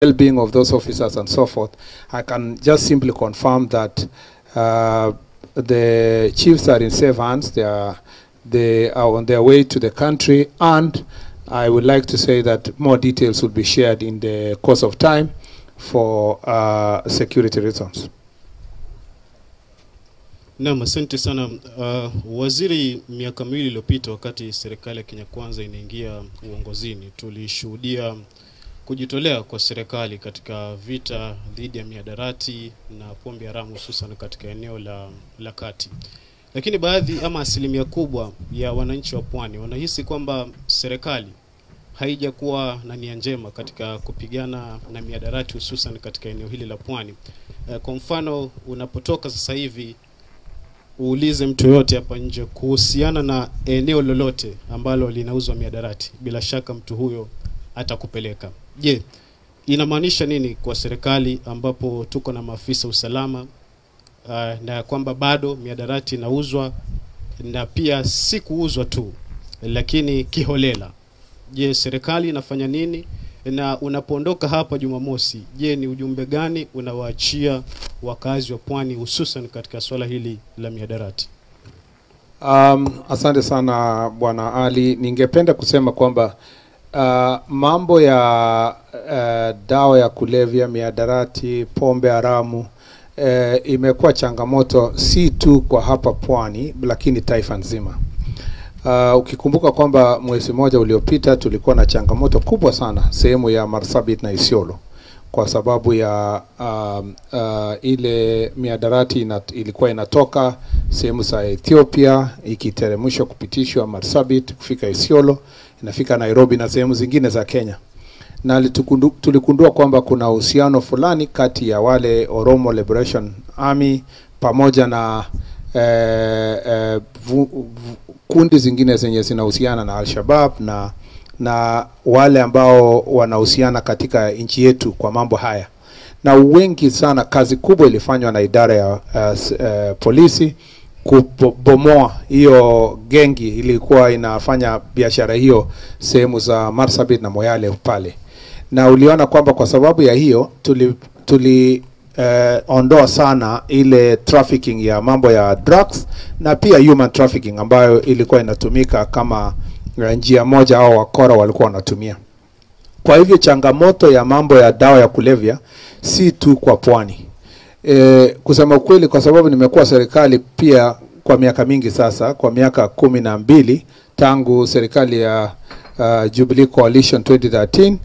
Well-being of those officers and so forth, I can just simply confirm that the chiefs are in safe hands. They are on their way to the country, and I would like to say that more details will be shared in the course of time for security reasons. Naam, asante sana waziri. Miaka 2 iliyopita wakati serikali ya Kenya Kwanza inaingia uongozini, tulishuhudia kujitolea kwa serikali katika vita dhidi ya mihadarati na pombe haramu hususan katika eneo la kati, lakini baadhi ama asilimia kubwa ya wananchi wa pwani wanahisi kwamba serikali haijakuwa na nia njema katika kupigana na mihadarati hususan katika eneo hili la pwani. Kwa mfano, unapotoka sasa hivi uulize mtu yoyote hapa nje kuhusiana na eneo lolote ambalo linauzwa mihadarati, bila shaka mtu huyo atakupeleka. Je, inamaanisha nini kwa serikali ambapo tuko na maafisa usalama na kwamba bado mihadarati inauzwa na pia si kuuzwa tu, lakini kiholela? Je, serikali inafanya nini? Na unapoondoka hapa Jumamosi, je, ni ujumbe gani unawaachia wakazi wa pwani hususan katika swala hili la mihadarati? Asante sana, Bwana Ali. Ningependa kusema kwamba mambo ya dawa ya kulevya, mihadarati, pombe haramu imekuwa changamoto si tu kwa hapa pwani, lakini taifa nzima. Ukikumbuka kwamba mwezi mmoja uliopita tulikuwa na changamoto kubwa sana sehemu ya Marsabit na Isiolo kwa sababu ya ile mihadarati ilikuwa inatoka sehemu za Ethiopia ikiteremshwa kupitishwa Marsabit kufika Isiolo, inafika Nairobi na sehemu zingine za Kenya. Na tuligundua kwamba kuna uhusiano fulani kati ya wale Oromo Liberation Army pamoja na kundi zingine zenye zinahusiana na Al-Shabaab na wale ambao wanahusiana katika nchi yetu kwa mambo haya. Na wengi sana, kazi kubwa ilifanywa na idara ya polisi kubomoa hiyo gengi ilikuwa inafanya biashara hiyo sehemu za Marsabit na Moyale pale, na uliona kwamba kwa sababu ya hiyo tuli ondoa sana ile trafficking ya mambo ya drugs na pia human trafficking ambayo ilikuwa inatumika kama njia moja au wakora walikuwa wanatumia. Kwa hivyo changamoto ya mambo ya dawa ya kulevya si tu kwa pwani. Kusema ukweli, kwa sababu nimekuwa serikali pia kwa miaka mingi sasa, kwa miaka 12 tangu serikali ya Jubilee Coalition 2013,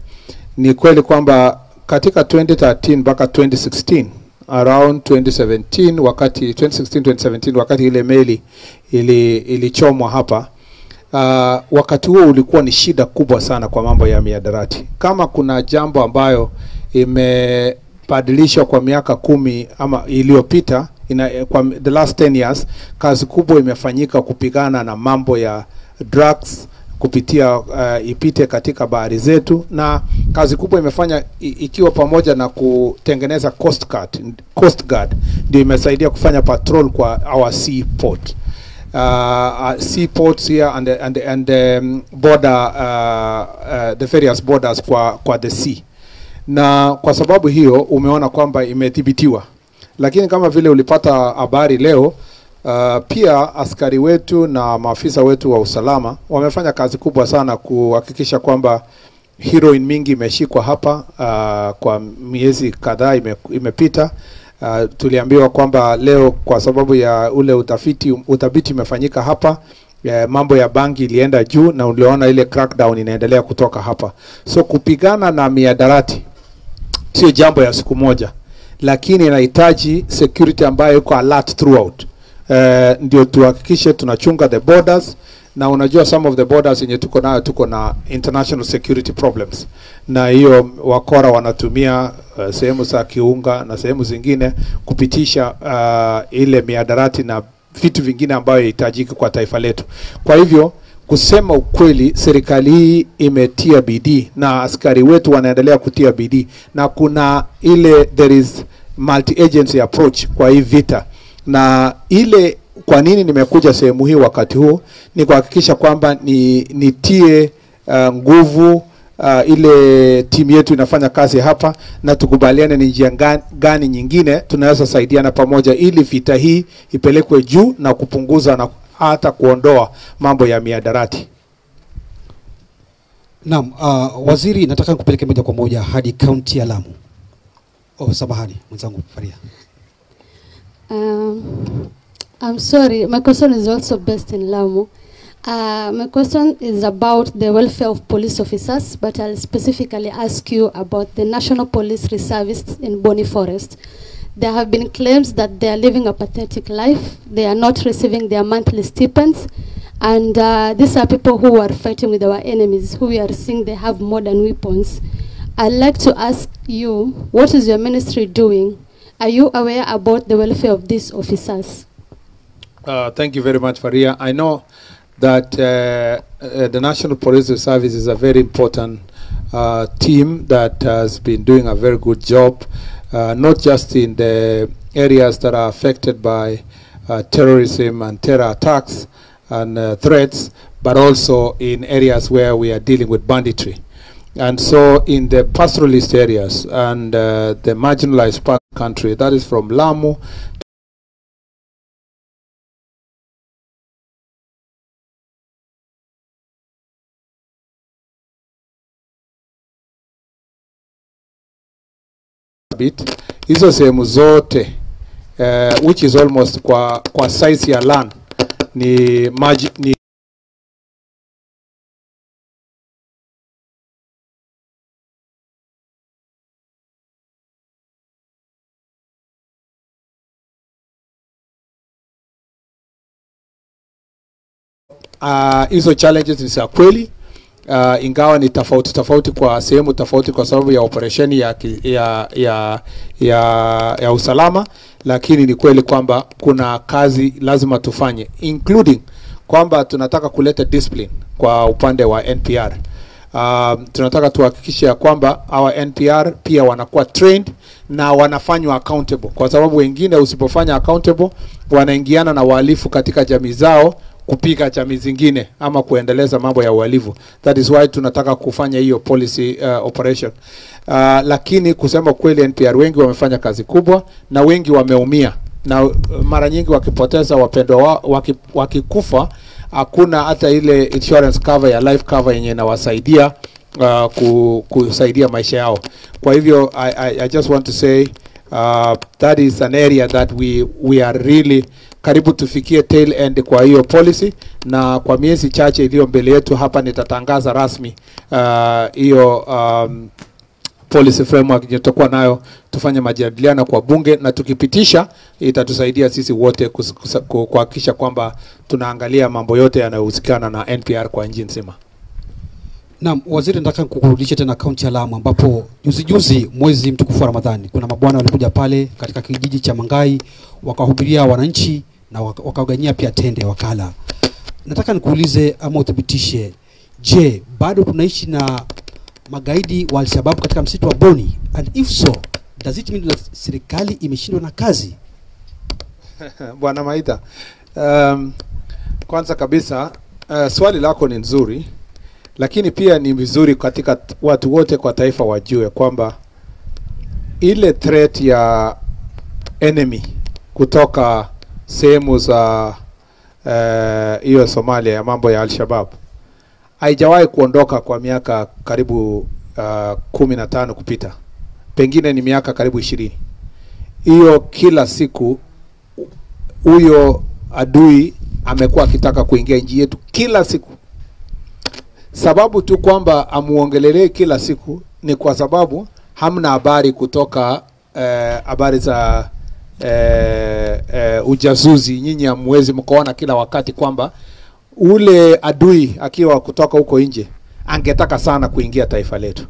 ni kweli kwamba katika 2013 mpaka 2016, around 2017, wakati 2016 2017, wakati ile meli ilichomwa hapa, wakati huo ulikuwa ni shida kubwa sana kwa mambo ya mihadarati. Kama kuna jambo ambayo imebadilishwa kwa miaka 10 ama iliyopita, kwa the last 10 years, kazi kubwa imefanyika kupigana na mambo ya drugs kupitia ipite katika bahari zetu, na kazi kubwa imefanya ikiwa pamoja na kutengeneza Coast Guard. Coast Guard ndio imesaidia kufanya patrol kwa our seaports here and border the various borders kwa the sea, na kwa sababu hiyo umeona kwamba imethibitiwa, lakini kama vile ulipata habari leo, pia askari wetu na maafisa wetu wa usalama wamefanya kazi kubwa sana kuhakikisha kwamba heroin mingi imeshikwa hapa kwa miezi kadhaa imepita. Tuliambiwa kwamba leo kwa sababu ya ule utafiti umefanyika hapa, mambo ya bangi ilienda juu na uliona ile crackdown inaendelea kutoka hapa. So kupigana na mihadarati sio jambo ya siku moja, lakini inahitaji security ambayo iko alert throughout. Ndio tuhakikishe tunachunga the borders, na unajua some of the borders yenye tuko nayo, tuko na international security problems, na hiyo wakora wanatumia sehemu za Kiunga na sehemu zingine kupitisha ile mihadarati na vitu vingine ambayo hitajiki kwa taifa letu. Kwa hivyo kusema ukweli, serikali hii imetia bidii na askari wetu wanaendelea kutia bidii, na kuna ile there is multi agency approach kwa hii vita. Na ile kwa nini nimekuja sehemu hii wakati huu ni kuhakikisha kwamba nitie nguvu. ile timu yetu inafanya kazi hapa, na tukubaliane ni njia gani nyingine tunaweza saidiana pamoja ili vita hii ipelekwe juu na kupunguza na hata kuondoa mambo ya mihadarati. Naam, waziri, nataka nikupeleke moja kwa moja hadi kaunti ya Lamu. Oh, samahani mwenzangu Faria. I'm sorry, my question is also based in Lamu. My question is about the welfare of police officers, but I'll specifically ask you about the National Police Reservists in Boni Forest. There have been claims that they are living a pathetic life. They are not receiving their monthly stipends. And these are people who are fighting with our enemies, who we are seeing they have modern weapons. I'd like to ask you, what is your ministry doing? Are you aware about the welfare of these officers? Thank you very much, Faria. I know that the National Police Service is a very important team that has been doing a very good job, not just in the areas that are affected by terrorism and terror attacks and threats, but also in areas where we are dealing with banditry. And so in the pastoralist areas and the marginalized part of the country, that is from Lamu bit, hizo sehemu zote which is almost kwa size ya land ni maji, ni hizo challenges ni za kweli, ingawa ni tofauti tofauti kwa sehemu tofauti kwa sababu ya operesheni ya usalama, lakini ni kweli kwamba kuna kazi lazima tufanye, including kwamba tunataka kuleta discipline kwa upande wa NPR. Tunataka tuhakikishe ya kwamba our NPR pia wanakuwa trained na wanafanywa accountable, kwa sababu wengine usipofanya accountable wanaingiana na wahalifu katika jamii zao kupiga jamii zingine ama kuendeleza mambo ya uhalifu. That is why tunataka kufanya hiyo policy operation. Lakini kusema kweli, NPR wengi wamefanya kazi kubwa na wengi wameumia, na mara nyingi wakipoteza wapendwa wao, wakikufa, hakuna hata ile insurance cover ya life cover yenye inawasaidia kusaidia maisha yao. Kwa hivyo I just want to say that is an area that we are really karibu tufikie tail end kwa hiyo policy, na kwa miezi chache iliyo mbele yetu hapa nitatangaza rasmi hiyo policy framework yenye tutakuwa nayo, tufanye majadiliano kwa bunge, na tukipitisha itatusaidia sisi wote kuhakikisha kwamba tunaangalia mambo yote yanayohusikana na NPR kwa nchi nzima. Naam, waziri, nataka kukurudisha tena kaunti ya Lamu ambapo juzi juzi mwezi mtukufu wa Ramadhani kuna mabwana walikuja pale katika kijiji cha Mangai wakahubiria wananchi na wakawaganyia pia tende wakala. Nataka nikuulize ama uthibitishe, je, bado tunaishi na magaidi wa Al-Shabaab katika msitu wa Boni? And if so, does it mean that serikali imeshindwa na kazi? Bwana Maitha, kwanza kabisa swali lako ni nzuri, lakini pia ni vizuri katika watu wote kwa taifa wajue kwamba ile threat ya enemy kutoka sehemu za hiyo Somalia ya mambo ya Al-Shabaab haijawahi kuondoka kwa miaka karibu 15 kupita, pengine ni miaka karibu 20. Hiyo kila siku huyo adui amekuwa akitaka kuingia nchi yetu kila siku. Sababu tu kwamba amuongelelee kila siku ni kwa sababu hamna habari kutoka habari za ujasusi. Nyinyi hamwezi mkaona kila wakati kwamba ule adui akiwa kutoka huko nje angetaka sana kuingia taifa letu.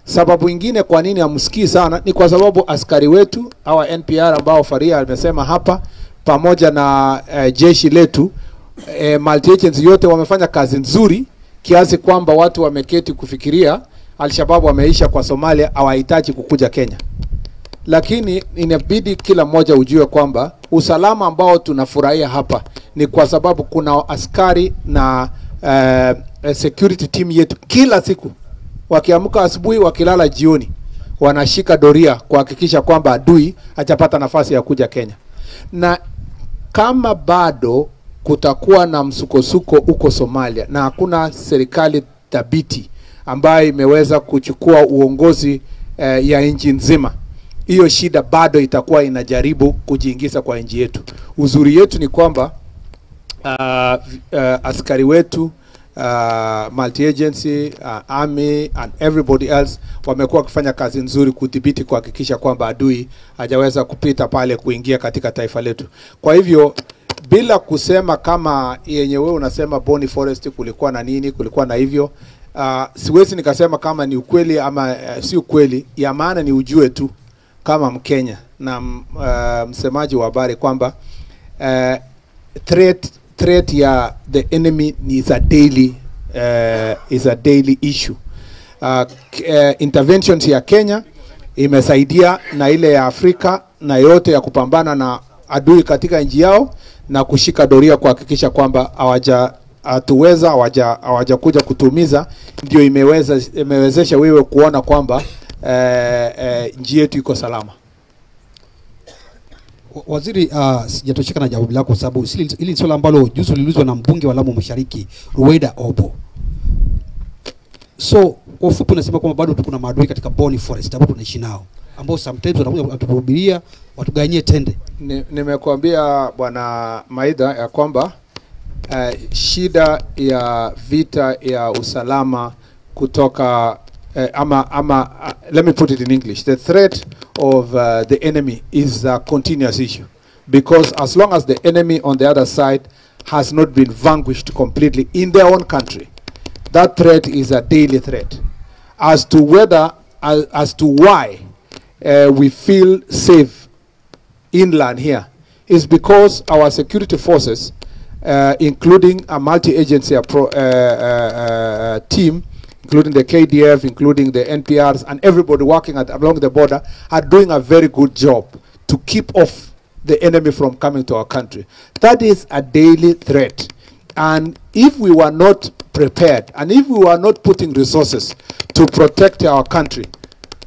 Sababu ingine kwa nini hamsikii sana ni kwa sababu askari wetu hawa NPR ambao Faria amesema hapa pamoja na jeshi letu multi agency yote wamefanya kazi nzuri kiasi kwamba watu wameketi kufikiria Al-Shabaab wameisha kwa Somalia, hawahitaji kukuja Kenya. Lakini inabidi kila mmoja ujue kwamba usalama ambao tunafurahia hapa ni kwa sababu kuna askari na security team yetu kila siku Wakiamka asubuhi, wakilala jioni, wanashika doria kuhakikisha kwamba adui hajapata nafasi ya kuja Kenya. Na kama bado kutakuwa na msukosuko huko Somalia na hakuna serikali thabiti ambayo imeweza kuchukua uongozi ya nchi nzima, hiyo shida bado itakuwa inajaribu kujiingiza kwa nchi yetu. Uzuri yetu ni kwamba askari wetu, multi-agency, army and everybody else wamekuwa wakifanya kazi nzuri kudhibiti, kuhakikisha kwamba adui hajaweza kupita pale kuingia katika taifa letu. Kwa hivyo bila kusema kama yenye wewe unasema Boni Forest kulikuwa na nini, kulikuwa na hivyo, siwezi nikasema kama ni ukweli ama si ukweli. Ya maana ni ujue tu kama Mkenya na msemaji wa habari kwamba threat ya the enemy is a daily issue. Interventions ya Kenya imesaidia na ile ya Afrika na yote ya kupambana na adui katika nchi yao na kushika doria kuhakikisha kwamba hawajakuja kutumiza, ndio imewezesha wewe kuona kwamba nchi yetu iko salama. Waziri, sijatosheka na jawabu lako sababu hili swala ambalo juzi liliulizwa na mbunge wa Lamu Mashariki Ruweida Obo. So kwa ufupi unasema kwamba bado kuna maadui katika Boni Forest ambao tunaishi nao, ambao sometimes wanakuja watuhubiria watuganyie tende. Nimekuambia Bwana Maida ya kwamba shida ya vita ya usalama kutoka let me put it in English. The threat of the enemy is a continuous issue, because as long as the enemy on the other side has not been vanquished completely in their own country, that threat is a daily threat. As to whether, as to why we feel safe inland here, is because our security forces, including a multi-agency team, including the KDF, including the NPRs, and everybody working along the border, are doing a very good job to keep off the enemy from coming to our country. That is a daily threat. And if we were not prepared, and if we were not putting resources to protect our country,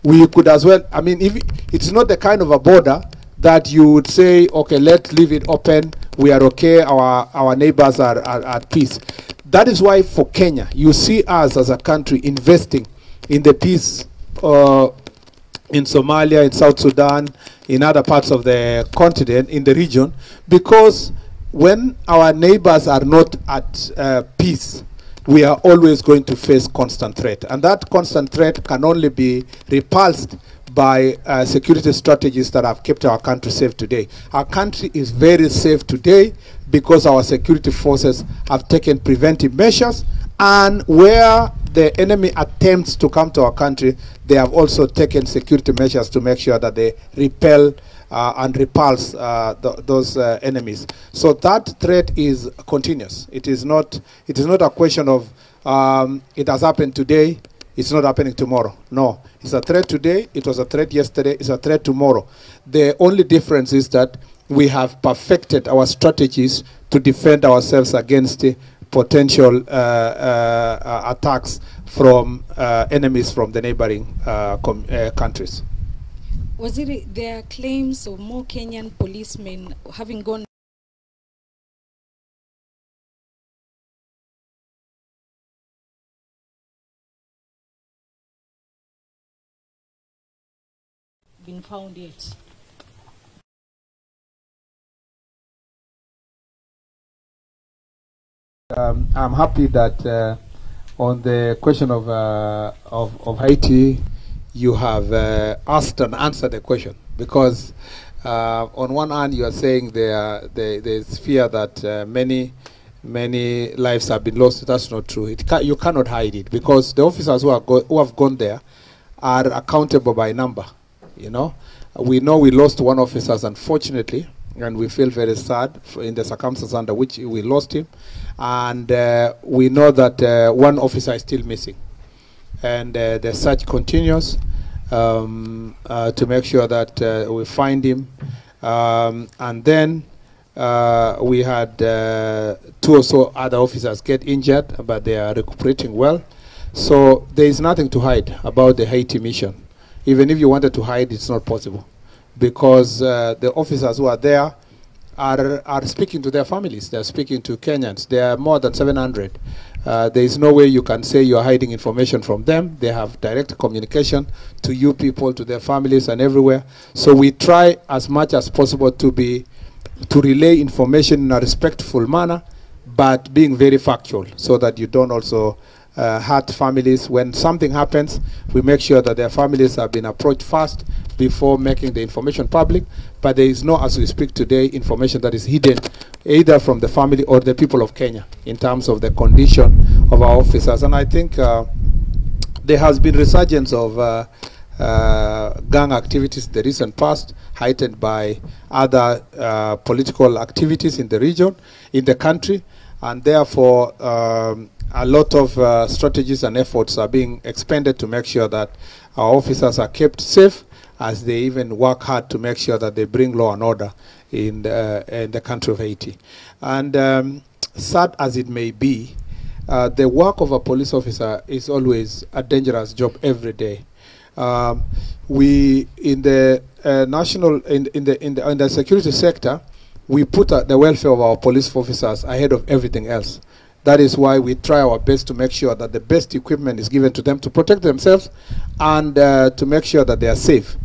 we could as well, I mean, if it's not the kind of a border that you would say, okay, let's leave it open, we are okay, our neighbors are at peace. That is why for Kenya, you see us as a country investing in the peace in Somalia, in South Sudan, in other parts of the continent, in the region, because when our neighbors are not at peace, we are always going to face constant threat. And that constant threat can only be repulsed by security strategies that have kept our country safe today. Our country is very safe today because our security forces have taken preventive measures, and where the enemy attempts to come to our country, they have also taken security measures to make sure that they repel and repulse those enemies. So that threat is continuous. It is not a question of it has happened today, it's not happening tomorrow. No, it's a threat today, it was a threat yesterday, it's a threat tomorrow. The only difference is that we have perfected our strategies to defend ourselves against potential attacks from enemies from the neighboring countries. Waziri, there are claims of more Kenyan policemen having gone been found yet. I'm happy that on the question of Haiti, you have asked and answered the question, because on one hand you are saying there's fear that many lives have been lost. That's not true. You cannot hide it, because the officers who have gone there are accountable by number. You know, we know we lost one officer, unfortunately, and we feel very sad in the circumstances under which we lost him. And we know that one officer is still missing. And the search continues to make sure that we find him. And then we had two or so other officers get injured, but they are recuperating well. So there is nothing to hide about the Haiti mission. Even if you wanted to hide, it's not possible, because the officers who are there are speaking to their families. They are speaking to Kenyans. There are more than 700. There is no way you can say you are hiding information from them. They have direct communication to you people, to their families, and everywhere. So we try as much as possible to relay information in a respectful manner, but being very factual, so that you don't also hurt families. When something happens, we make sure that their families have been approached first before making the information public. But there is no, as we speak today, information that is hidden either from the family or the people of Kenya in terms of the condition of our officers. And I think there has been resurgence of gang activities in the recent past, heightened by other political activities in the region, in the country, and therefore a lot of strategies and efforts are being expended to make sure that our officers are kept safe as they even work hard to make sure that they bring law and order in the country of Haiti. And sad as it may be, the work of a police officer is always a dangerous job every day. We in the national in the security sector, we put the welfare of our police officers ahead of everything else. That is why we try our best to make sure that the best equipment is given to them to protect themselves and to make sure that they are safe.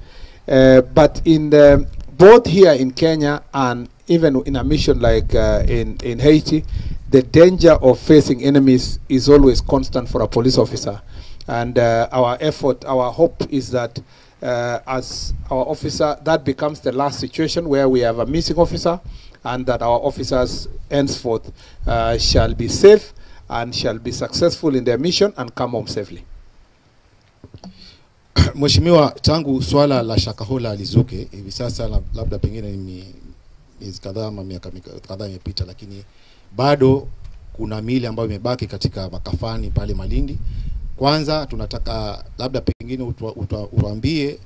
But in the, both here in Kenya and even in a mission like in Haiti, the danger of facing enemies is always constant for a police officer. And our effort, our hope is that as our officer, that becomes the last situation where we have a missing officer, and that our officers henceforth shall be safe and shall be successful in their mission and come home safely. Mheshimiwa, tangu swala la Shakahola lizuke hivi sasa, labda pengine ni miezi kadhaa ama miaka kadhaa imepita, lakini bado kuna miili ambayo imebaki katika makafani pale Malindi. Kwanza tunataka labda pengine utuambie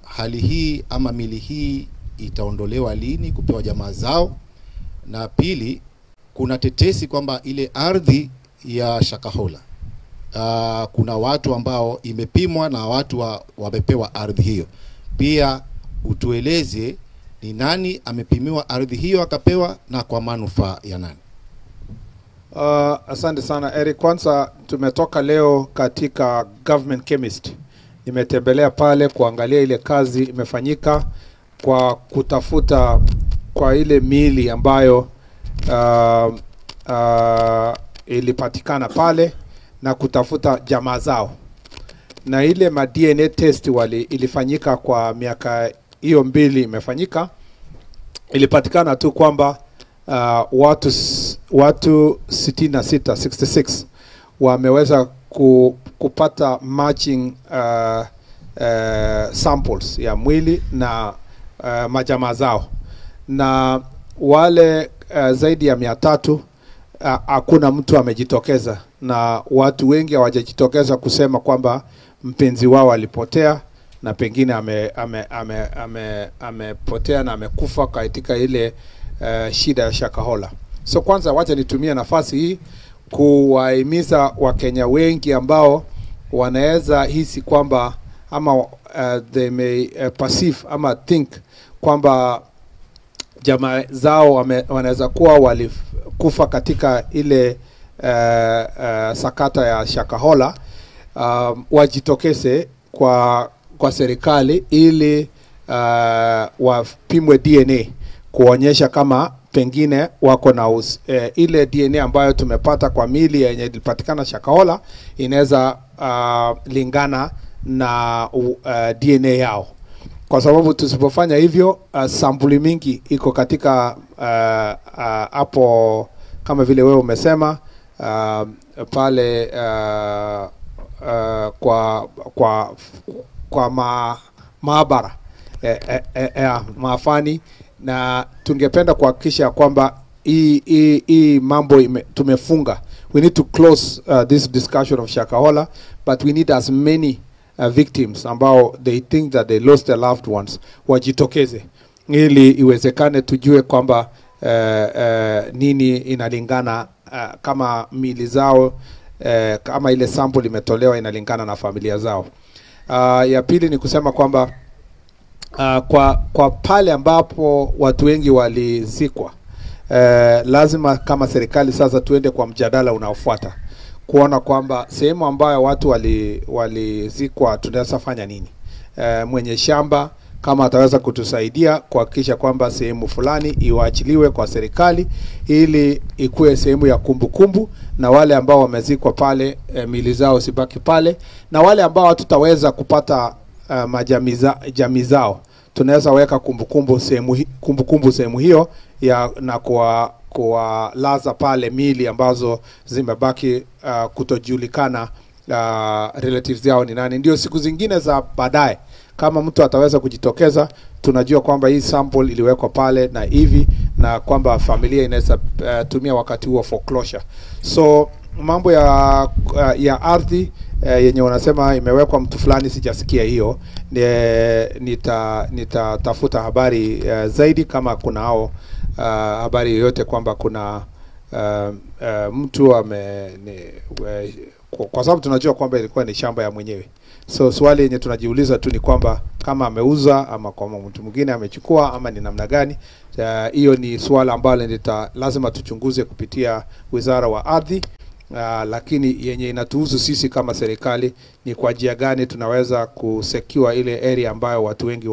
hali hii ama miili hii itaondolewa lini kupewa jamaa zao, na pili kuna tetesi kwamba ile ardhi ya Shakahola kuna watu ambao imepimwa na watu wamepewa ardhi hiyo. Pia utueleze ni nani amepimiwa ardhi hiyo akapewa na kwa manufaa ya nani. Asante sana Eric. Kwanza tumetoka leo katika Government Chemist. Nimetembelea pale kuangalia ile kazi imefanyika kwa kutafuta kwa ile miili ambayo ilipatikana pale na kutafuta jamaa zao. Na ile ma DNA test ilifanyika kwa miaka hiyo mbili imefanyika, ilipatikana tu kwamba watu 66 wameweza kupata matching samples ya mwili na majamaa zao, na wale zaidi ya 300 hakuna mtu amejitokeza, na watu wengi hawajajitokeza kusema kwamba mpenzi wao alipotea na pengine amepotea na amekufa katika ile shida ya Shakahola. So kwanza wacha nitumie nafasi hii kuwahimiza Wakenya wengi ambao wanaweza hisi kwamba ama they may perceive ama think kwamba jamaa zao wanaweza kuwa walikufa katika ile sakata ya Shakahola, wajitokeze kwa serikali ili wapimwe DNA kuonyesha kama pengine wako na ile DNA ambayo tumepata kwa miili yenye ilipatikana Shakahola inaweza lingana na DNA yao. Kwa sababu tusipofanya hivyo, sampuli mingi iko katika hapo, kama vile wewe umesema pale kwa maabara maafani, na tungependa kuhakikisha kwamba hii mambo tumefunga. We need to close this discussion of Shakahola, but we need as many victims ambao they think that they lost their loved ones wajitokeze ili iwezekane tujue kwamba nini inalingana, kama miili zao kama ile sample imetolewa inalingana na familia zao. Ya pili ni kusema kwamba kwa pale ambapo watu wengi walizikwa, lazima kama serikali sasa tuende kwa mjadala unaofuata kuona kwamba sehemu ambayo watu walizikwa tunaweza fanya nini. Mwenye shamba kama ataweza kutusaidia kuhakikisha kwamba sehemu fulani iwaachiliwe kwa serikali ili ikuwe sehemu ya kumbukumbu, na wale ambao wamezikwa pale miili zao sibaki pale, na wale ambao hatutaweza kupata jamii zao tunaweza weka kumbukumbu sehemu hiyo ya, na kuwalaza pale miili ambazo zimebaki kutojulikana relatives yao ni nani. Ndio siku zingine za baadaye kama mtu ataweza kujitokeza, tunajua kwamba hii sample iliwekwa pale na hivi, na kwamba familia inaweza tumia wakati huo for closure. So mambo ya ardhi yenye wanasema imewekwa mtu fulani, sijasikia hiyo. Nitatafuta habari zaidi kama kuna hao habari yoyote kwamba kuna mtu kwa sababu tunajua kwamba ilikuwa ni shamba ya mwenyewe. So swali yenye tunajiuliza tu ni kwamba kama ameuza ama kama mtu mwingine amechukua ama ni namna gani. Hiyo ni swala ambalo lazima tuchunguze kupitia Wizara wa Ardhi. Lakini yenye inatuhusu sisi kama serikali ni kwa njia gani tunaweza kusecure ile area ambayo watu wengi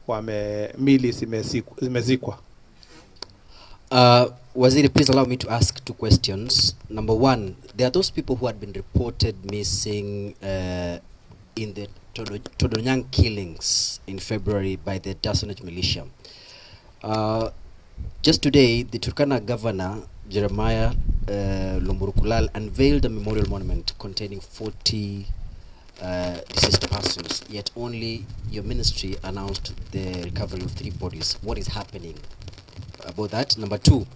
wame mili zimezikwa. Waziri, please allow me to ask two questions. Number one, there are those people who had been reported missing in the Todonyang killings in February by the Dassanech militia. Just today, the Turkana governor, Jeremiah Lomurkulal, unveiled a memorial monument containing 40 deceased persons, yet only your ministry announced the recovery of 3 bodies. What is happening about that? Number two,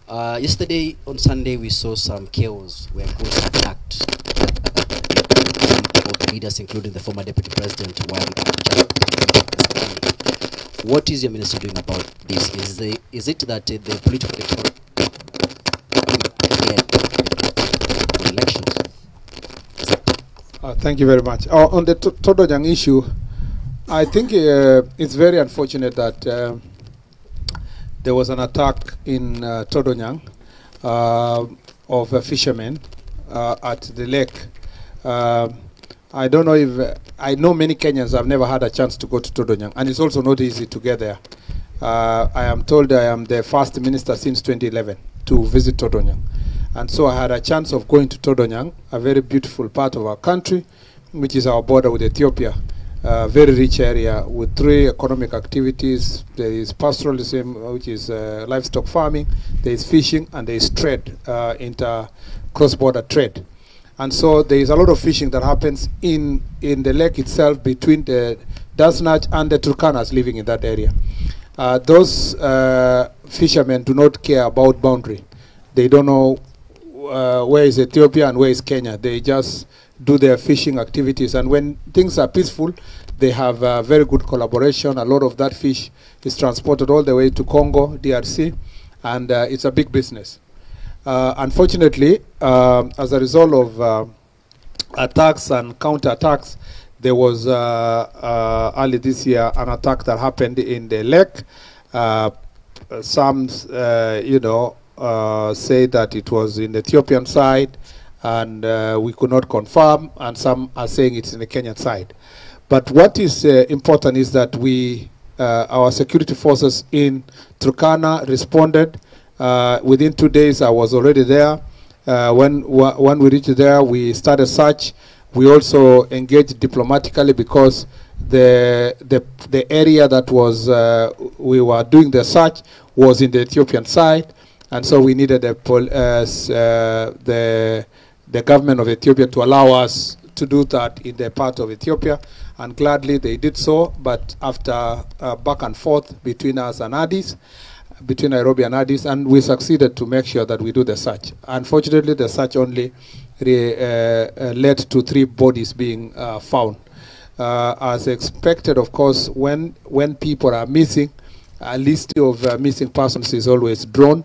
yesterday on Sunday we saw some chaos where goons attacked some of the leaders, including the former deputy president. While what is your ministry doing about this? Is it that the political elections? Thank you very much. On the Todonyang issue, I think it's very unfortunate that there was an attack in Todonyang of a fisherman at the lake. I don't know if I know many Kenyans have never had a chance to go to Todonyang, and it's also not easy to get there. I am told I am the first minister since 2011 to visit Todonyang. And so I had a chance of going to Todonyang, a very beautiful part of our country, which is our border with Ethiopia. Very rich area with 3 economic activities. There is pastoralism, which is livestock farming, there is fishing, and there is trade, inter cross-border trade. And so there is a lot of fishing that happens in the lake itself between the Dassanech and the Turkanas living in that area. Those fishermen do not care about boundary. They don't know where is Ethiopia and where is Kenya. They just do their fishing activities, and when things are peaceful, they have very good collaboration. A lot of that fish is transported all the way to Congo, DRC, and it's a big business. Unfortunately, as a result of attacks and counter-attacks, there was early this year an attack that happened in the lake. Some, say that it was in the Ethiopian side, and we could not confirm, and some are saying it's in the Kenyan side. But what is important is that we, our security forces in Turkana responded. Within 2 days, I was already there. When we reached there, we started search. We also engaged diplomatically because the area that was we were doing the search was in the Ethiopian side, and so we needed the government of Ethiopia to allow us to do that in the part of Ethiopia, and gladly they did so. But after back and forth between us and Addis, between Nairobi and Addis, and we succeeded to make sure that we do the search. Unfortunately, the search only led to 3 bodies being found. As expected, of course, when people are missing, a list of missing persons is always drawn.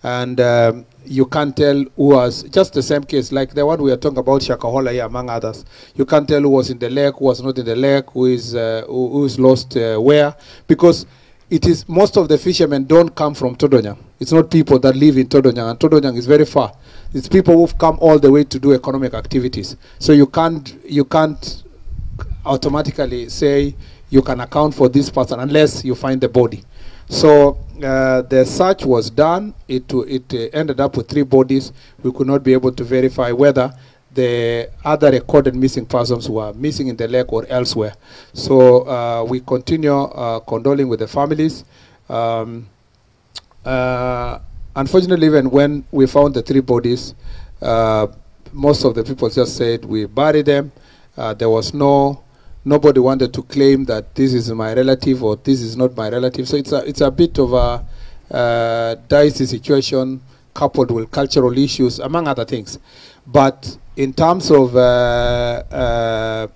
And you can't tell who was, just the same case, like the one we are talking about, Shakahola here, among others. You can't tell who was in the lake, who was not in the lake, who is who is lost where, because it is, most of the fishermen don't come from Todonyang. It's not people that live in Todonyang, and Todonyang is very far. It's people who've come all the way to do economic activities. So you can't automatically say you can account for this person unless you find the body. So the search was done. It ended up with 3 bodies. We could not be able to verify whether the other recorded missing persons were missing in the lake or elsewhere. So we continue condoling with the families. Unfortunately, even when we found the 3 bodies, most of the people just said we buried them. There was nobody wanted to claim that this is my relative or this is not my relative. So it's a bit of a dicey situation, coupled with cultural issues, among other things. But in terms of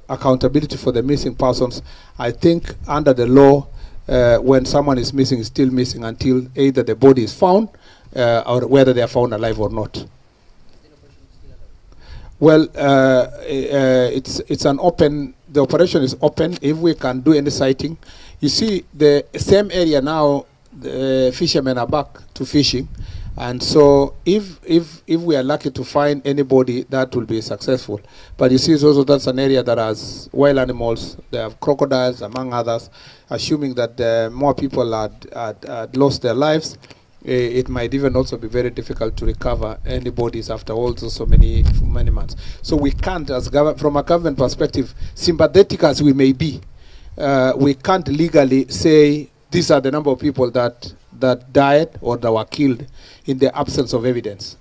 accountability for the missing persons, I think under the law, when someone is missing, is still missing until either the body is found or whether they are found alive or not. Well, it's an open, the operation is open. If we can do any sighting, you see the same area now, the fishermen are back to fishing. And so if we are lucky to find anybody, that will be successful. But you see, it's also that's an area that has wild animals. They have crocodiles, among others. Assuming that more people had lost their lives, it might even also be very difficult to recover any bodies after all so many months. So we can't, as from a government perspective, sympathetic as we may be, we can't legally say these are the number of people that died or that were killed in the absence of evidence,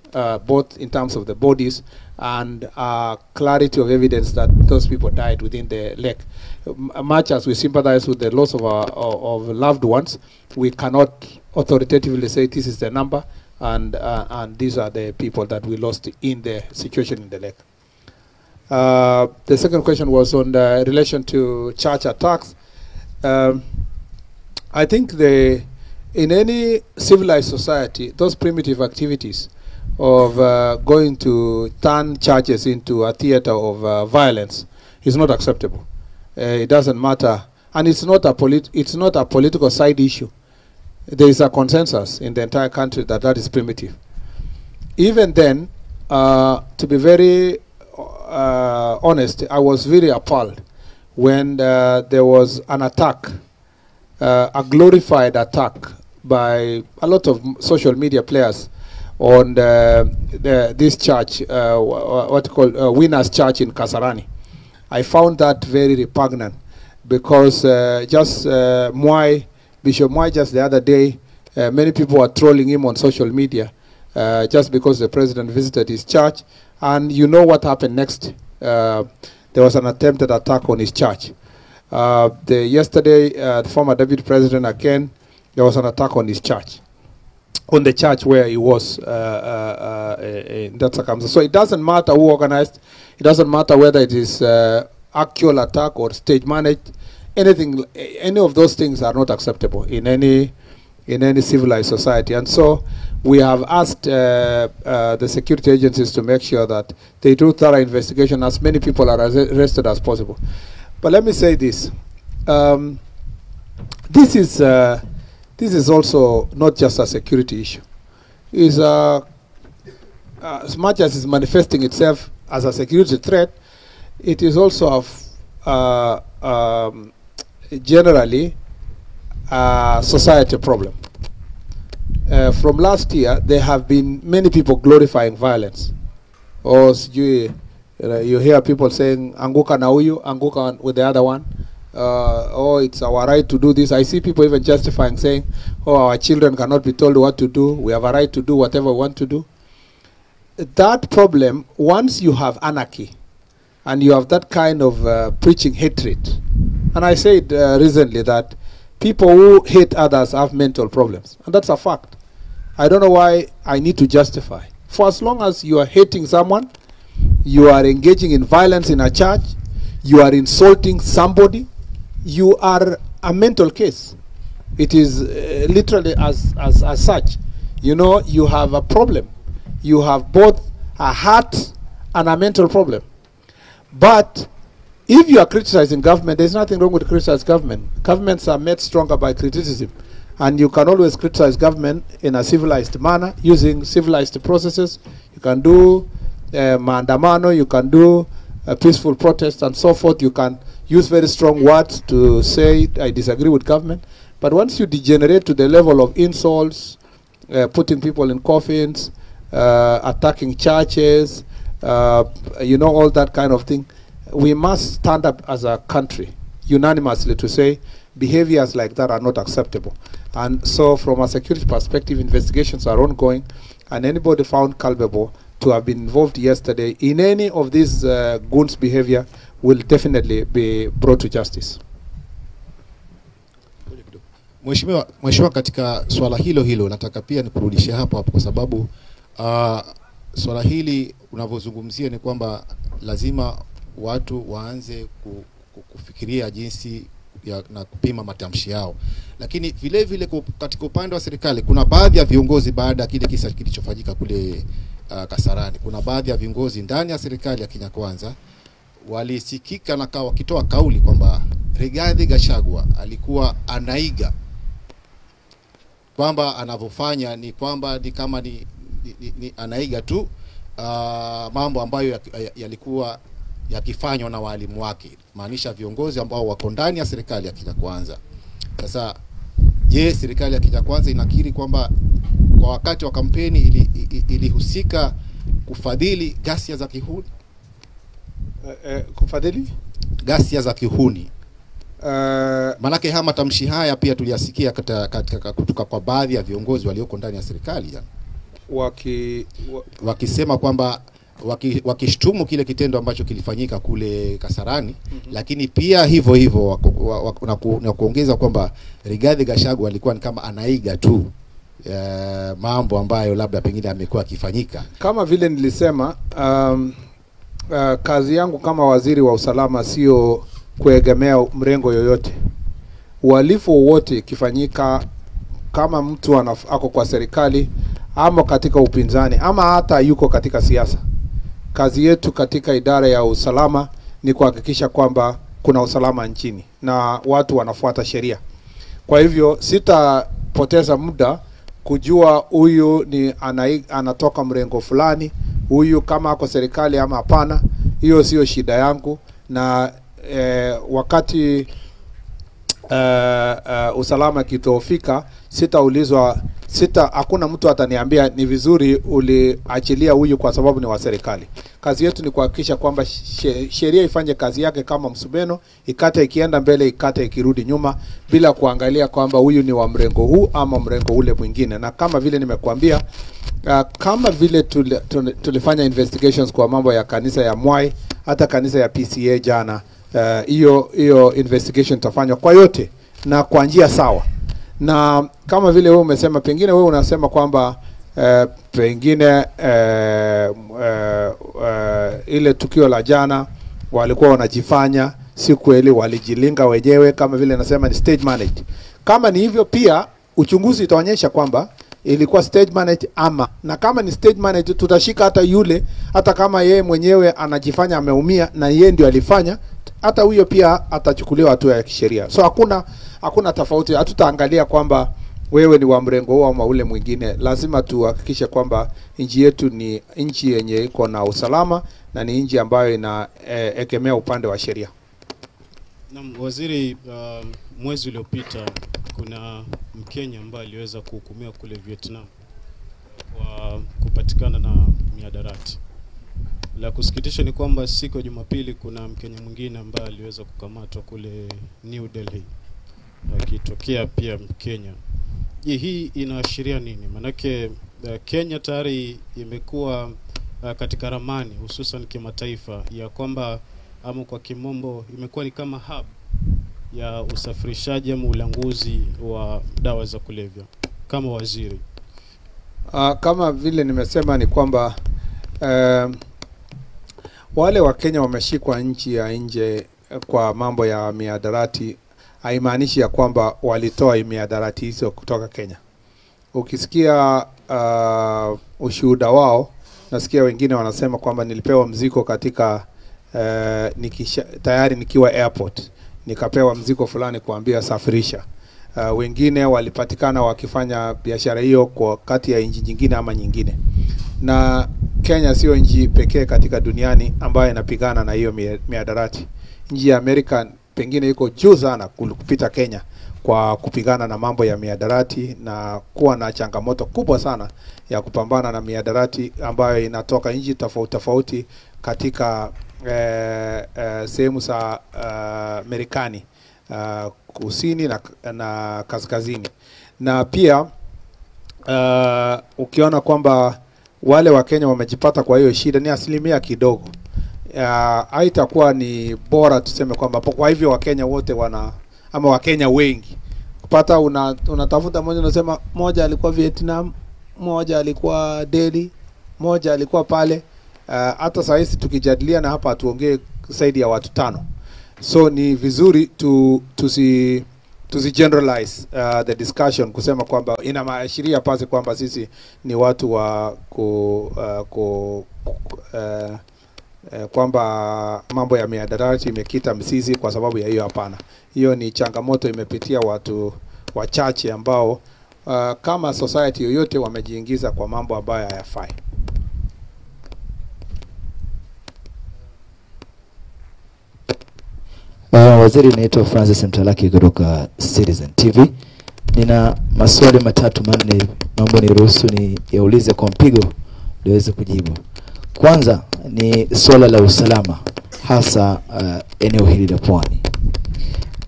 both in terms of the bodies and clarity of evidence that those people died within the lake. Much as we sympathize with the loss of our of loved ones, we cannot authoritatively say this is the number and these are the people that we lost in the situation in the lake. The second question was on the relation to church attacks. I think in any civilized society, those primitive activities of going to turn churches into a theater of violence is not acceptable. It doesn't matter, and it's not a political side issue. There is a consensus in the entire country that that is primitive. Even then, to be very honest, I was very appalled when there was an attack, a glorified attack by a lot of social media players on this church, what called Winners Church in Kasarani. I found that very repugnant because just Mwai, Bishop Mwai, just the other day, many people were trolling him on social media just because the president visited his church. And you know what happened next. There was an attempted attack on his church. Yesterday, the former deputy president, again, there was an attack on his church, on the church where he was in that circumstance. So it doesn't matter who organized. It doesn't matter whether it is actual attack or stage managed. Anything, any of those things are not acceptable in any civilized society. And so we have asked the security agencies to make sure that they do thorough investigation, as many people are arrested as possible. But let me say this. This is also not just a security issue. It's, as much as it's manifesting itself as a security threat, it is also generally a society problem. From last year, there have been many people glorifying violence. Or you hear people saying, anguka na huyu, anguka with the other one. Oh, it's our right to do this. I see people even justifying, saying, oh, our children cannot be told what to do. We have a right to do whatever we want to do. That problem, once you have anarchy and you have that kind of preaching hatred, and I said recently that people who hate others have mental problems, and that's a fact. I don't know why I need to justify. For as long as you are hating someone, you are engaging in violence in a church, you are insulting somebody, you are a mental case. It is literally as such. You know, you have a problem. You have both a heart and a mental problem. But if you are criticizing government, there's nothing wrong with criticizing government. Governments are made stronger by criticism. And you can always criticize government in a civilized manner, using civilized processes. You can do maandamano, you can do a peaceful protest and so forth. You can use very strong words to say, I disagree with government. But once you degenerate to the level of insults, putting people in coffins, attacking churches, you know, all that kind of thing, we must stand up as a country unanimously to say behaviors like that are not acceptable. And so from a security perspective, investigations are ongoing, and anybody found culpable to have been involved yesterday in any of these goons' behavior will definitely be brought to justice. Mheshimiwa, katika swala hilo hilo nataka pia nikurudishie hapo hapo, kwa sababu swala hili unavyozungumzia ni kwamba lazima watu waanze kufikiria jinsi ya, na kupima matamshi yao. Lakini vile vile katika upande wa serikali kuna baadhi ya viongozi, baada ya kile kisa kilichofanyika kule Kasarani, kuna baadhi ya viongozi ndani ya serikali ya Kenya Kwanza walisikika na wakitoa kauli kwamba Rigathi Gachagua alikuwa anaiga, kwamba anavyofanya ni kwamba ni kama ni anaiga tu mambo ambayo yalikuwa yakifanywa na walimu wake, maanisha viongozi ambao wako ndani ya serikali ya Kenya Kwanza. Sasa je, serikali ya Kenya Kwanza inakiri kwamba kwa wakati wa kampeni ilihusika kufadhili ghasia za kihuni? Kufadhili ghasia za kihuni? Manake haya matamshi haya pia tuliyasikia katika kutoka kwa baadhi ya viongozi walioko ndani ya serikali yani. Wakisema kwamba wakishtumu kile kitendo ambacho kilifanyika kule Kasarani, lakini pia hivyo hivyo na kuongeza kwamba Rigathi Gachagua alikuwa ni kama anaiga tu mambo ambayo labda pengine amekuwa akifanyika. Kama vile nilisema, kazi yangu kama waziri wa usalama sio kuegemea mrengo yoyote. Uhalifu wote ikifanyika, kama mtu ako kwa serikali ama katika upinzani ama hata yuko katika siasa, kazi yetu katika idara ya usalama ni kuhakikisha kwamba kuna usalama nchini na watu wanafuata sheria. Kwa hivyo sitapoteza muda kujua huyu ni anatoka mrengo fulani, huyu kama ako serikali ama hapana. Hiyo sio shida yangu. Na wakati usalama kitofika, sitaulizwa, hakuna mtu ataniambia ni vizuri uliachilia huyu kwa sababu ni wa serikali. Kazi yetu ni kuhakikisha kwamba sheria ifanye kazi yake kama msumeno, ikate ikienda mbele, ikate ikirudi nyuma, bila kuangalia kwamba huyu ni wa mrengo huu ama mrengo ule mwingine. Na kama vile nimekuambia, kama vile tulifanya investigations kwa mambo ya kanisa ya Mwai, hata kanisa ya PCA jana, hiyo investigation itafanywa kwa yote na kwa njia sawa. Na kama vile wewe umesema, pengine wewe unasema kwamba pengine ile tukio la jana walikuwa wanajifanya, si kweli, walijilinga wenyewe, kama vile nasema ni stage managed. Kama ni hivyo pia uchunguzi itaonyesha kwamba ilikuwa stage managed ama, na kama ni stage managed tutashika hata yule, hata kama yeye mwenyewe anajifanya ameumia na yeye ndio alifanya, hata huyo pia atachukuliwa hatua ya kisheria. So hakuna tofauti, hatutaangalia kwamba wewe ni wa mrengo huo ama ule mwingine. Lazima tuhakikishe kwamba nchi yetu ni nchi yenye iko na usalama na ni nchi ambayo inaegemea upande wa sheria. Na waziri, mwezi uliopita kuna Mkenya ambaye aliweza kuhukumiwa kule Vietnam kwa kupatikana na mihadarati. La kusikitisha ni kwamba siku ya Jumapili kuna Mkenya mwingine ambaye aliweza kukamatwa kule New Delhi akitokea pia Mkenya. Je, hii inaashiria nini? Manake Kenya tayari imekuwa katika ramani hususan kimataifa ya kwamba, ama kwa kimombo imekuwa ni kama hub ya usafirishaji ama ulanguzi wa dawa za kulevya. Kama waziri, kama vile nimesema ni kwamba wale wa Kenya wameshikwa nchi ya nje kwa mambo ya mihadarati, haimaanishi ya kwamba walitoa mihadarati hizo kutoka Kenya. Ukisikia ushuhuda wao, nasikia wengine wanasema kwamba nilipewa mzigo katika tayari nikiwa airport, nikapewa mzigo fulani kuambia safirisha. Wengine walipatikana wakifanya biashara hiyo kwa kati ya nchi nyingine ama nyingine. Na Kenya sio nchi pekee katika duniani ambayo inapigana na hiyo mihadarati. Nchi ya Amerika pengine iko juu sana kupita Kenya kwa kupigana na mambo ya mihadarati na kuwa na changamoto kubwa sana ya kupambana na mihadarati ambayo inatoka nchi tofauti tofauti katika sehemu za Marekani kusini na kaskazini. Na pia ukiona kwamba wale wa Kenya wamejipata kwa hiyo shida ni asilimia kidogo. Haitakuwa ni bora tuseme kwamba kwa hivyo Wakenya wote wana ama Wakenya wengi kupata, unatafuta mmoja unasema moja alikuwa Vietnam, moja alikuwa Delhi, moja alikuwa pale. Hata saa hizi tukijadiliana hapa hatuongee zaidi ya watu 5. So ni vizuri tusi generalize the discussion kusema kwamba ina maashiria pasi kwamba sisi ni watu wa kwamba mambo ya mihadarati imekita mzizi kwa sababu ya hiyo. Hapana, hiyo ni changamoto imepitia watu wachache ambao kama society yoyote wamejiingiza kwa mambo ambayo hayafai. Waziri, naitwa Francis Mtalaki kutoka Citizen TV. Nina maswali 3-4, naomba niruhusu niyaulize kwa mpigo niweze kujibu. Kwanza ni swala la usalama hasa eneo hili la Pwani.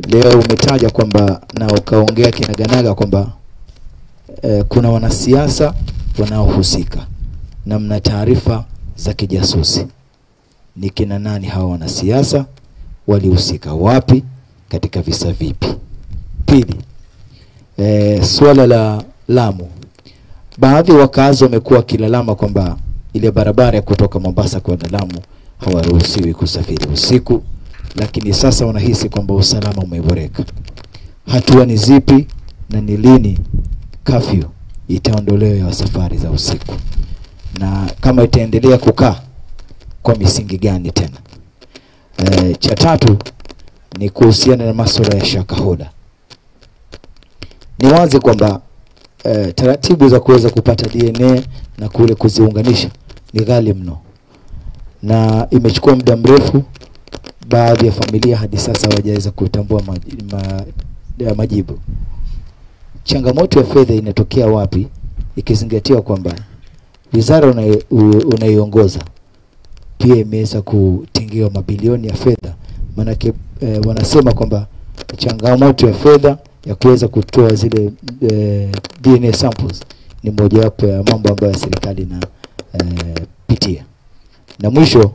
Leo umetaja kwamba na ukaongea kinaganaga kwamba kuna wanasiasa wanaohusika na mna taarifa za kijasusi. Ni kina nani hawa wanasiasa? Walihusika wapi? Katika visa vipi? Pili, swala la Lamu. Baadhi wakazi wamekuwa kilalama kwamba ile barabara ya kutoka Mombasa kwenda Lamu hawaruhusiwi kusafiri usiku, lakini sasa wanahisi kwamba usalama umeboreka. Hatua ni zipi na ni lini curfew itaondolewa ya safari za usiku, na kama itaendelea kukaa kwa misingi gani tena? Cha tatu ni kuhusiana na masuala ya Shakahola. Ni wazi kwamba taratibu za kuweza kupata DNA na kule kuziunganisha ni ghali mno, na imechukua muda mrefu. Baadhi ya familia hadi sasa hawajaweza kutambua majibu. Changamoto ya fedha inatokea wapi, ikizingatiwa kwamba wizara unaiongoza pia imeweza kutengewa mabilioni ya fedha? Maanake wanasema kwamba changamoto ya fedha ya kuweza kutoa zile DNA samples ni mojawapo ya mambo ambayo serikali inapitia. Na mwisho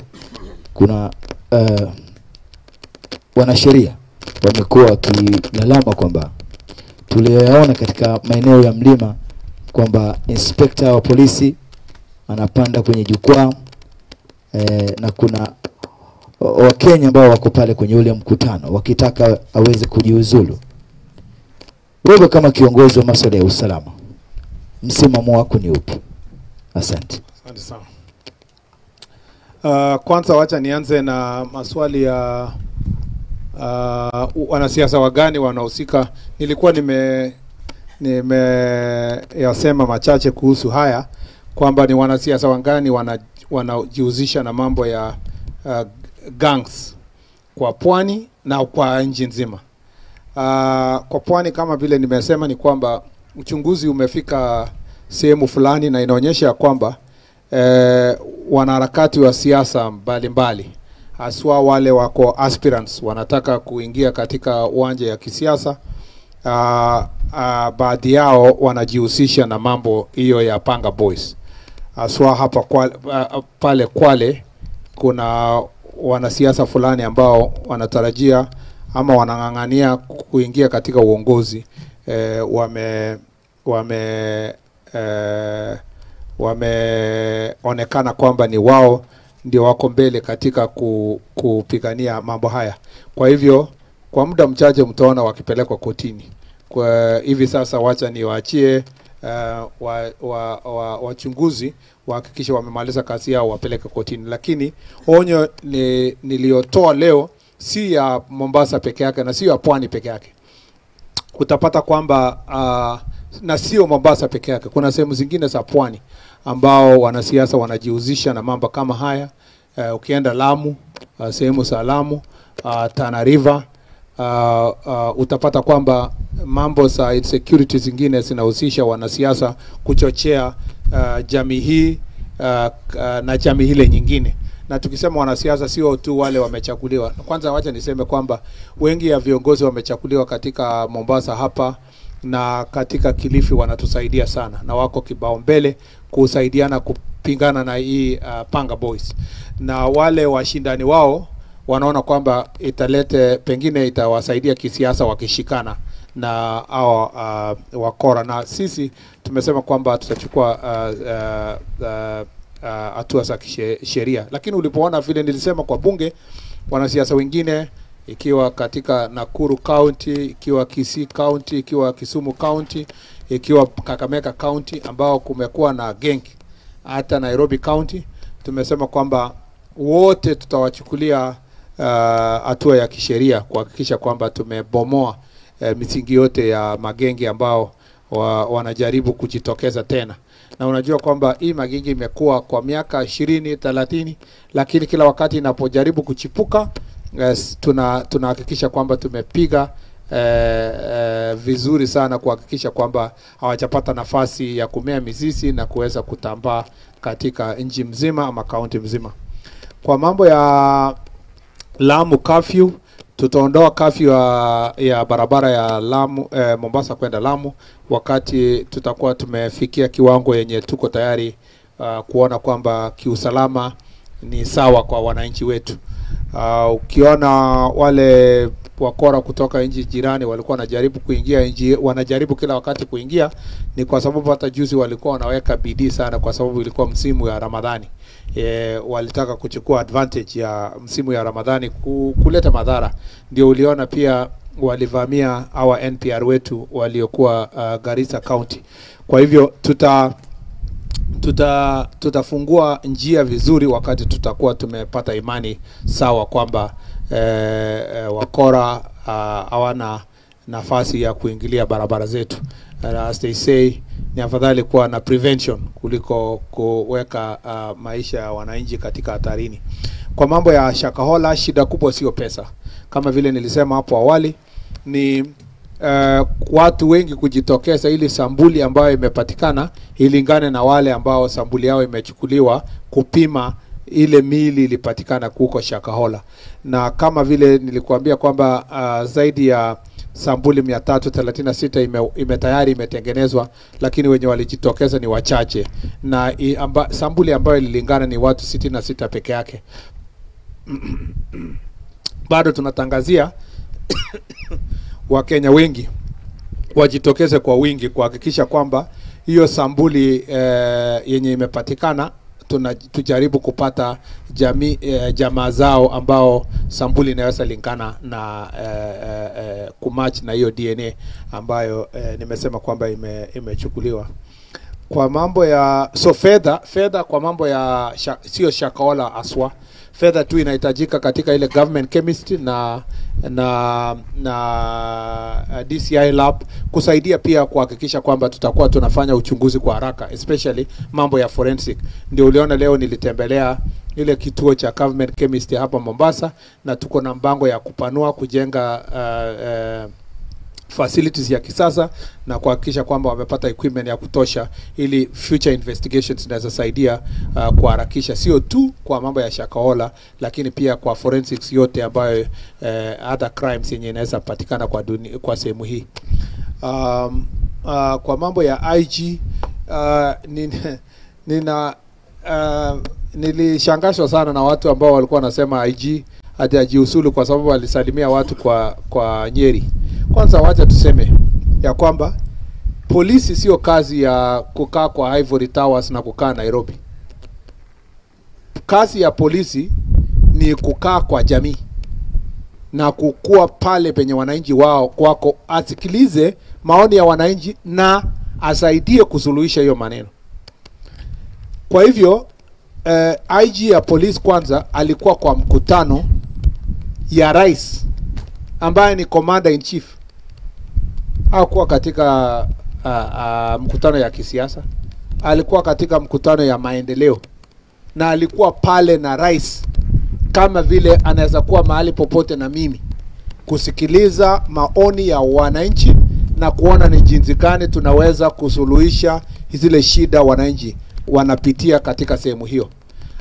kuna wanasheria wamekuwa wakilalama kwamba tuliyoyaona katika maeneo ya mlima kwamba inspector wa polisi anapanda kwenye jukwaa na kuna Wakenya ambao wako pale kwenye ule mkutano wakitaka aweze kujiuzulu. Wewe kama kiongozi wa masuala ya usalama, msimamo wako ni upi? Asante. Asante sana. Kwanza wacha nianze na maswali ya wanasiasa wagani wanahusika. Nilikuwa nimeyasema machache kuhusu haya kwamba ni wanasiasa wangani wanajihusisha na mambo ya gangs kwa pwani na kwa nchi nzima. Kwa pwani kama vile nimesema ni kwamba uchunguzi umefika sehemu fulani na inaonyesha kwamba wanaharakati wa siasa mbalimbali haswa wale wako aspirants wanataka kuingia katika uwanja ya kisiasa, baadhi yao wanajihusisha na mambo hiyo ya Panga Boys. Haswa hapa pale Kwale kuna wanasiasa fulani ambao wanatarajia ama wanang'ang'ania kuingia katika uongozi, wameonekana kwamba ni wao ndio wako mbele katika kupigania mambo haya. Kwa hivyo kwa muda mchache mtaona wakipelekwa kotini. Kwa hivi sasa wacha niwaachie wachunguzi wahakikishe wamemaliza kazi yao wapeleke kotini. Lakini onyo niliyotoa leo si ya Mombasa peke yake na sio ya Pwani peke yake. Utapata kwamba na sio Mombasa peke yake, kuna sehemu zingine za Pwani ambao wanasiasa wanajihusisha na mambo kama haya. Ukienda Lamu, sehemu za Lamu, Tana River, utapata kwamba mambo za insecurity zingine zinahusisha wanasiasa kuchochea jamii hii na jamii ile nyingine. Na tukisema wanasiasa sio tu wale wamechaguliwa. Kwanza wacha niseme kwamba wengi ya viongozi wamechaguliwa katika Mombasa hapa na katika Kilifi wanatusaidia sana na wako kibao mbele kusaidiana kupingana na hii Panga Boys, na wale washindani wao wanaona kwamba italete pengine itawasaidia kisiasa wakishikana na hao wakora, na sisi tumesema kwamba tutachukua hatua za kisheria. Lakini ulipoona vile nilisema kwa bunge, wanasiasa wengine ikiwa katika Nakuru County, ikiwa Kisii County, ikiwa Kisumu County, ikiwa Kakamega County ambao kumekuwa na gang, hata Nairobi County, tumesema kwamba wote tutawachukulia hatua ya kisheria kuhakikisha kwamba tumebomoa misingi yote ya magenge ambao wanajaribu kujitokeza tena. Na unajua kwamba hii magenge imekuwa kwa miaka 20, 30, lakini kila wakati inapojaribu kuchipuka tunahakikisha kwamba tumepiga vizuri sana kuhakikisha kwamba hawajapata nafasi ya kumea mizizi na kuweza kutambaa katika nchi mzima ama kaunti mzima. Kwa mambo ya Lamu curfew, tutaondoa curfew ya barabara ya Lamu, Mombasa kwenda Lamu wakati tutakuwa tumefikia kiwango yenye tuko tayari kuona kwamba kiusalama ni sawa kwa wananchi wetu. Ukiona wale wakora kutoka nchi jirani walikuwa wanajaribu kuingia nchi, wanajaribu kila wakati kuingia, ni kwa sababu hata juzi walikuwa wanaweka bidii sana, kwa sababu ilikuwa msimu ya Ramadhani. Walitaka kuchukua advantage ya msimu ya Ramadhani kuleta madhara. Ndio uliona pia walivamia our NPR wetu waliokuwa Garissa County. Kwa hivyo tutafungua njia vizuri wakati tutakuwa tumepata imani sawa kwamba wakora hawana nafasi ya kuingilia barabara zetu. As they say, ni afadhali kuwa na prevention kuliko kuweka maisha ya wananchi katika hatarini. Kwa mambo ya Shakahola, shida kubwa sio pesa. Kama vile nilisema hapo awali, ni watu wengi kujitokeza ili sambuli ambayo imepatikana ilingane na wale ambao sambuli yao imechukuliwa kupima ile miili ilipatikana huko Shakahola. Na kama vile nilikuambia kwamba zaidi ya sambuli 336 tayari imetengenezwa, lakini wenye walijitokeza ni wachache, na sambuli ambayo ililingana ni watu 66 peke yake. Bado tunatangazia Wakenya wengi wajitokeze kwa wingi kuhakikisha kwamba hiyo sambuli yenye imepatikana tujaribu kupata jamii jamaa zao ambao sambuli inaweza lingana na kumatch na hiyo DNA ambayo nimesema kwamba imechukuliwa. Kwa mambo ya fedha kwa mambo ya sio Shakahola aswa, fedha tu inahitajika katika ile government chemistry na DCI lab kusaidia pia kuhakikisha kwamba tutakuwa tunafanya uchunguzi kwa haraka, especially mambo ya forensic. Ndio uliona leo nilitembelea ile kituo cha government chemistry hapa Mombasa, na tuko na mpango ya kupanua kujenga facilities ya kisasa na kuhakikisha kwamba wamepata equipment ya kutosha ili future investigations zinaweza saidia kuharakisha sio tu kwa mambo ya Shakahola, lakini pia kwa forensics yote ambayo other crimes yenye inaweza patikana kwa sehemu hii. Kwa mambo ya IG, nilishangazwa sana na watu ambao walikuwa wanasema IG hajajiusulu kwa sababu alisalimia watu kwa Nyeri. Kwanza wacha tuseme ya kwamba polisi sio kazi ya kukaa kwa Ivory Towers na kukaa Nairobi. Kazi ya polisi ni kukaa kwa jamii na kukua pale penye wananchi wao kwako, asikilize maoni ya wananchi na asaidie kusuluhisha hiyo maneno. Kwa hivyo IG ya police kwanza alikuwa kwa mkutano ya rais ambaye ni commander in chief. Hakuwa katika mkutano ya kisiasa, alikuwa katika mkutano ya maendeleo, na alikuwa pale na rais kama vile anaweza kuwa mahali popote na mimi, kusikiliza maoni ya wananchi na kuona ni jinsi gani tunaweza kusuluhisha zile shida wananchi wanapitia katika sehemu hiyo.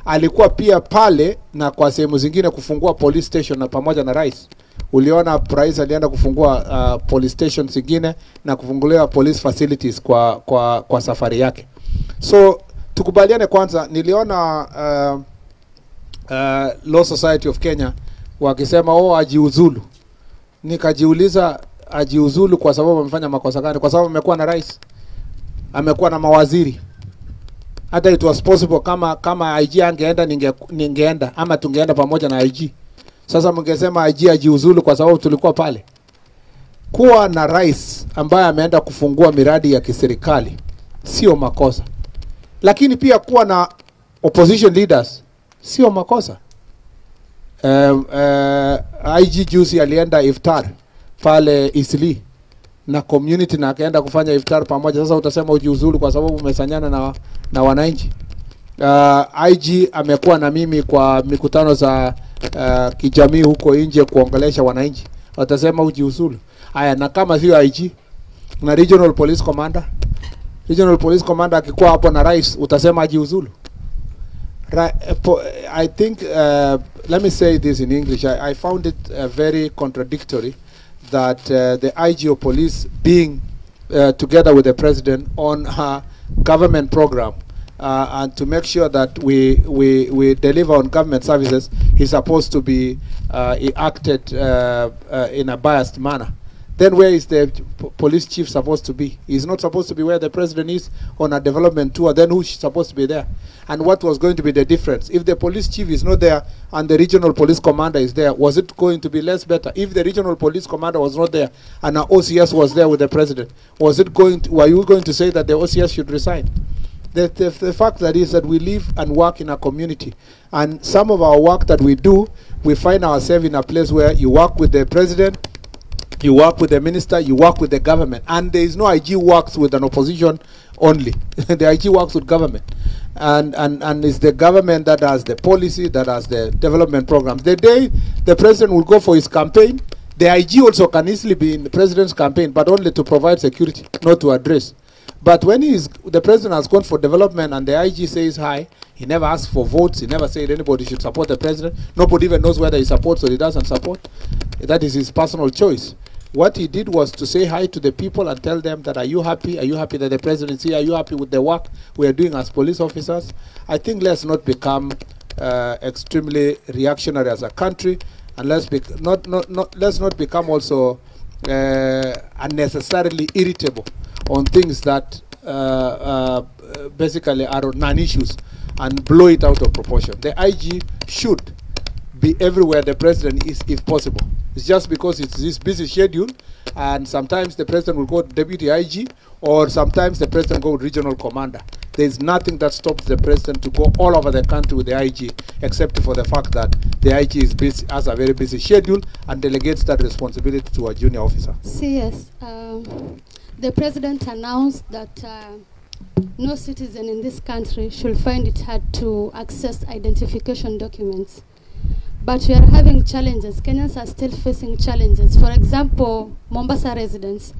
Alikuwa pia pale na kwa sehemu zingine kufungua police station na pamoja na rais. Uliona rais alienda kufungua police station zingine na kufungulia police facilities kwa safari yake. So tukubaliane kwanza, niliona Law Society of Kenya wakisema oh, ajiuzulu. Nikajiuliza, ajiuzulu kwa sababu amefanya makosa gani? Kwa sababu amekuwa na rais, amekuwa na mawaziri. Hata it was possible kama IG angeenda, ningeenda ama tungeenda pamoja na IG. Sasa mngesema IG ajiuzulu kwa sababu tulikuwa pale. Kuwa na rais ambaye ameenda kufungua miradi ya kiserikali sio makosa, lakini pia kuwa na opposition leaders sio makosa. IG juzi alienda iftar pale Isli na community na akaenda kufanya iftar pamoja. Sasa utasema ujiuzulu kwa sababu umesanyana na wananchi. IG amekuwa na mimi kwa mikutano za kijamii huko nje kuongelesha wananchi, watasema ujiuzulu. Haya, na kama sio IG na regional police commander, regional police commander akikuwa hapo na rais utasema ajiuzulu? I think, let me say this in English. I found it very contradictory that the IG of police being together with the president on her government program and to make sure that we deliver on government services, he's supposed to be he acted in a biased manner. Then where is the police chief supposed to be? He's not supposed to be where the president is on a development tour. Then who's supposed to be there? And what was going to be the difference? If the police chief is not there and the regional police commander is there, was it going to be less better? If the regional police commander was not there and an OCS was there with the president, were you going to say that the OCS should resign? The fact that is that we live and work in a community, and some of our work that we do, we find ourselves in a place where you work with the president, you work with the minister, you work with the government, and there is no IG works with an opposition only. The IG works with government, and it's the government that has the policy, that has the development programs. The day the president will go for his campaign, the IG also can easily be in the president's campaign, but only to provide security, not to address. But when the president has gone for development and the IG says hi, he never asks for votes, he never said anybody should support the president. Nobody even knows whether he supports or he doesn't support. That is his personal choice. What he did was to say hi to the people and tell them that, are you happy? Are you happy that the president is here? Are you happy with the work we are doing as police officers? I think let's not become extremely reactionary as a country, and let's not become also unnecessarily irritable on things that basically are non-issues and blow it out of proportion. The IG should be everywhere the president is, if possible. It's just because it's this busy schedule, and sometimes the president will go to deputy IG, or sometimes the president go regional commander. There is nothing that stops the president to go all over the country with the IG, except for the fact that the IG is busy, has a very busy schedule, and delegates that responsibility to a junior officer. CS, the president announced that no citizen in this country should find it hard to access identification documents. But we are having challenges. Kenyans are still facing challenges. For example, Mombasa residents